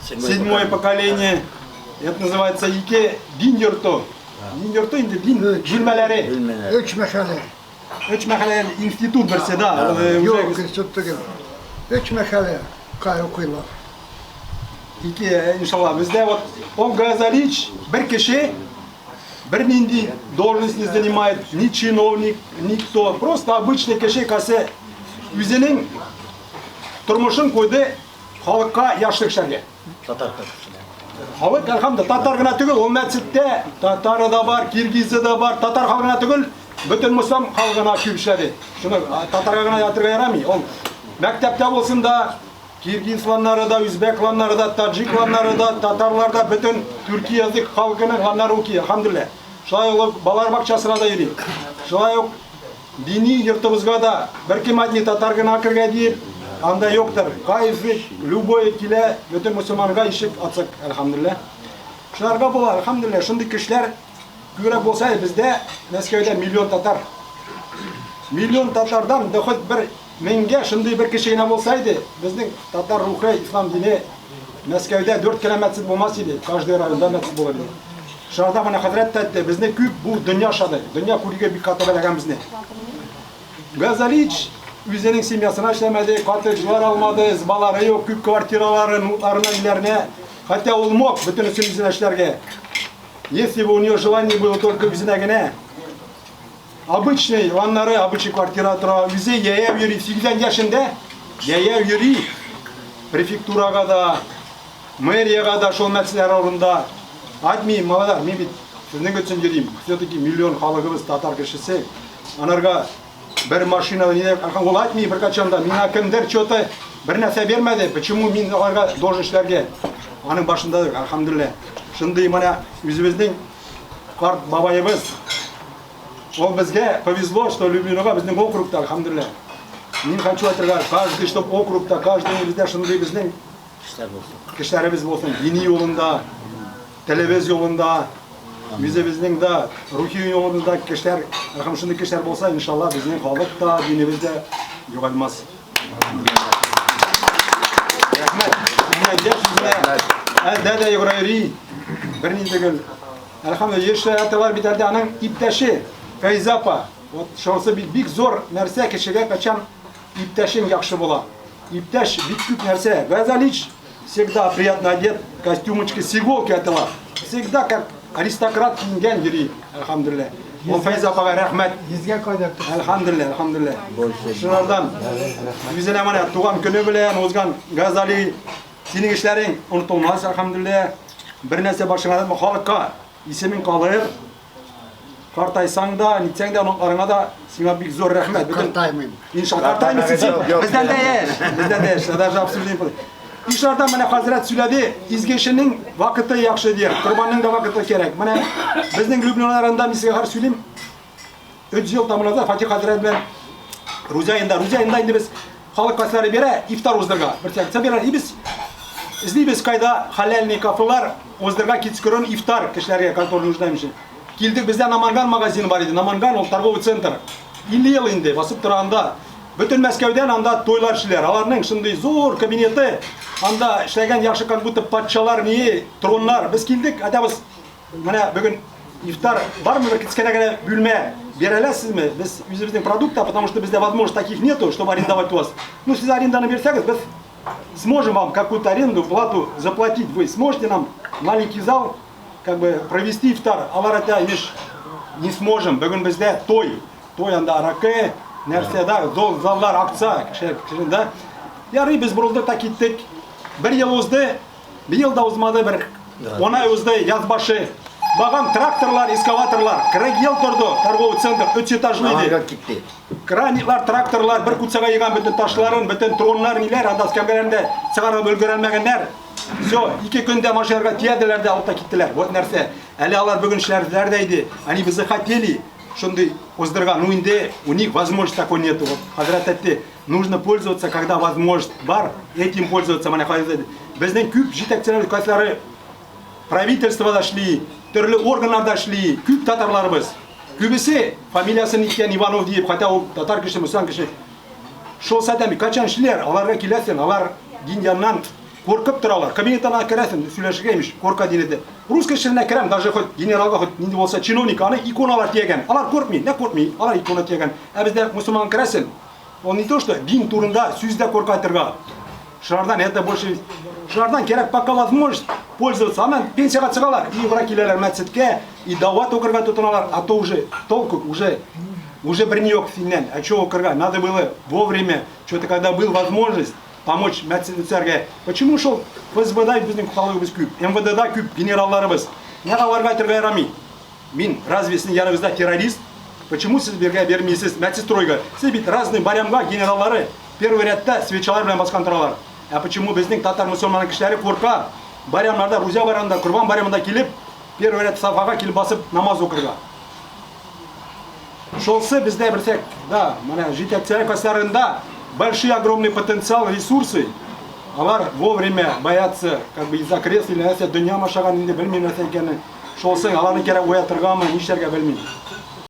Седьмое поколение. Это называется ике дин йорты. Дин йорты инде дин бүлмәләре. Өч мәхәллә. Өч мәхәллә институт берсе, да. Юк, институт түгел. Өч мәхәллә кай укыйлар. Ике, иншалла, бездә вот он Газалич бер кеше бер нинди должность не занимает, ни чиновник, никто. Просто обычный кеше кase үзенең тормышын куйды Халыкка яхшы эшләргә. Татар кешесенә. Халык, әлхәмдә, татар гына түгел, ул мәчеттә татары да бар, киргизы да бар, татар халкы гына түгел, бөтен мөселман халкына күп эшләде. Шуны татарга гына ятырга ярамый. Ул мәктәптә булсын да, киргизланнары да, үзбәкланнары да, таҗикланнары да, татарлар да, бөтен төрки язык халкының ланнары укый, әлхәмдүлилләһ. Шулай ук балалар бакчасына да йөри. Шулай ук Дини йортыбызга да беркем одни татар гына кергә диеп, анда юктыр. Кайсы любой килә, бөтен мусульманга ишек ачык, әлхәмдүлилләһ. Шуларга була, әлхәмдүлилләһ, шундый кешеләр күбрәк булса, бездә Мәскәүдә миллион татар. Миллион татардан да хоть бер меңгә шундый бер кеше генә булса иде, безнең татар рухы, ислам дине Мәскәүдә дүрт кенә мәчет булмас иде, каждый районда мәчет булыр иде. Шарда менә хәзрәт тә әйтте, безне күп бу дөнья ошады. Дөнья күрергә бик каты бәләгән безне. Газалич үзенең семьясына эшләмәде, коттеджлар алмады, избалары юк, күп квартиралары, нутларына, өйләренә. Хотя ул мог бөтенесен үзенә эшләргә. Если бы у него желание было только үзенә генә, обычный ваннары, обычный квартира тора, үзе яяү йөри, 80 яшендә яяү йөри. Префектурага да, Мэриягә дә шул мәсьәләләр урында. Айтмыйм, малайлар, мин бит сезнең өчен йөрим. Все-таки миллион халыгыбыз татар кешесе. Анарга бер машина не ул айтмый беркайчан да. Миңа кемдер что-то бер нәрсә бирмәде. Почему мин аларга должен эшләргә? Аның башында юк, әлхәмдүлилләһ. Шундый менә үзебезнең карт бабаебыз. Ул безгә повезло, что Люблинога безнең округта, әлхәмдүлилләһ. Мин хочу әйтергә, каждый, чтоб округта, каждый бездә шундый безнең Кешеләр булсын. Кешеләребез булсын, дини юлында, телебез юлында, үзебезнең дә рухи юлыбызда кешеләр, рәхим шундый кешеләр булса, иншалла, безнең халык та, динебез дә югалмас. Рәхмәт. Менә яшь үзенә әлдә дә йөгерә йөри. Берни түгел. Әлхәмдүлилләһ, яшь аталар бит әлдә аның иптәше Фәйза апа. Вот шунысы бик, бик зур нәрсә кешегә качан иптәшең яхшы була. Иптәш бик күп нәрсә. Газалич всегда приятно одет, костюмочки с иголки атыла. Всегда как аристократ киенгән йөри, әлхәмдүлилләһ. Ул Фәйза апага рәхмәт. Йөзгә кадәр торсын. Әлхәмдүлилләһ, әлхәмдүлилләһ. Шунардан үзенә менә туган көне белән узган Газали, синең эшләрең онытылмас, әлхәмдүлилләһ. Бер нәрсә башыңа халыкка исемең калыр. Картайсаң да, нитсәң дә, оныкларыңа да сиңа бик зур рәхмәт. Бөтен Картаймыйм. Иншалла картаймыйсың син. Бездән дә яшь. Бездән дә яшь. Даже обсуждение. Ишарда менә хәзрәт сөйләде, изге эшенең вакыты яхшы дияр. Корбанның да вакыты кирәк. Менә безнең Люблин районында мин сезгә хәзер сөйлим. 3 ел тому назад Фатих хәзрәт белән Рузия аенда, Рузия аенда инде без халык кафелары бирә, ифтар уздырга. Бер сәгать бирә, и без эзлибез кайда халяльный кафелар уздырга кичкырын ифтар кешеләргә, которые нуждаемся. Килдек, бездә Наманган магазины бар иде. Наманган ул торговый центр. 50 ел инде басып тора анда. Бөтен Мәскәүдән анда туйлар эшлиләр. Аларның шундый зур кабинеты, анда эшләгән яхшы как будто патшалар, ни, троннар. Без килдек, әйтәбез, менә бүген ифтар бармы бер кечкенә генә бүлмә бирә аласызмы? Без үзебезнең продукта, потому что бездә возможность таких нету, чтобы арендовать у вас. Ну, сез аренданы бирсәгез, без сможем вам какую-то аренду, плату заплатить. Вы сможете нам маленький зал как бы провести ифтар? Алар әйтә, имеш, не сможем. Бүген бездә той. Той анда аракы, нәрсә да, зол заллар акца, кеше, кеше да. Ярый, без борылдык та киттек. Бер ел узды, бер ел да узмады, бер он ай узды, яз башы. Багам тракторлар, эскаваторлар, 40 ел торды торговый центр, өч этажлы иде. Наманган китте. Краниклар, тракторлар бер куцага йыган бөтен ташларын, бөтен троннар, ниләр, анда эскәмгәләрне дә чыгарып өлгерәлмәгәннәр. Все, ике көндә машиналарга тияделәр дә алып та киттеләр. Вот нәрсә. Әле алар бүген эшләрләр дә иде. Они бы захотели шундый уздырган. Ну инде у них возможности такой нету. Вот хәзрәт әйтте, нужно пользоваться, когда возможность бар, этим пользоваться. Менә хәзрәт безнең күп җитәкчеләр, кайсылары правительствода эшли, төрле органнарда эшли, күп татарларыбыз. Күбесе фамилиясын иткән Иванов диеп, хотя ул татар кеше, мусульман кеше. Шул сәтәми, качан эшлиләр, аларга киләсең, алар дин яннан. Куркып торалар. Кабинетына керәсең, сөйләшергә имеш, курка динеде. Рус кешеләренә керәм, даже хоть генералга, хоть нинди булса чиновник, аны иконалар тиягән. Алар куркмый, не куркмый, алар икона тиягән. Ә бездә мусульман керәсең, он не то что дин турында сүз дә курка әйтергә. Шулардан это больше шулардан кирәк пока возможность пользоваться. Аннан пенсиягә чыгалар, и враг киләләр мәчеткә, и дават укырга тотыналар, а то уже толку уже уже бер ни юк синнән. А что укырга? Надо было вовремя, что-то когда был возможность помочь мәчетләргә. Почему шул ФСБда безнең халыгыбыз күп, МВДда күп генералларыбыз. Нигә аларга әйтергә ярамый? Мин разве сезнең яныгызда террорист? Почему сез бергә бермисез мәчет стройга? Сез бит разный байрамга генераллары первый рядта свечалар белән баскан торалар. Ә почему безнең татар мусульман кешеләре курка? Байрамнарда, Рузя байрамында, Корбан байрамында килеп, первый ряд сафага килеп басып намаз укырга. Шулсы бездә берсәк, да, менә җитәкчеләр касларында большой огромный потенциал, ресурсы. Алар вовремя боятся, как бы из-за кресла или нәрсә, дөнья машаган инде белмим нәрсә икәнен. Шулсын аларны кирәк уятыргамы, нишләргә белмим.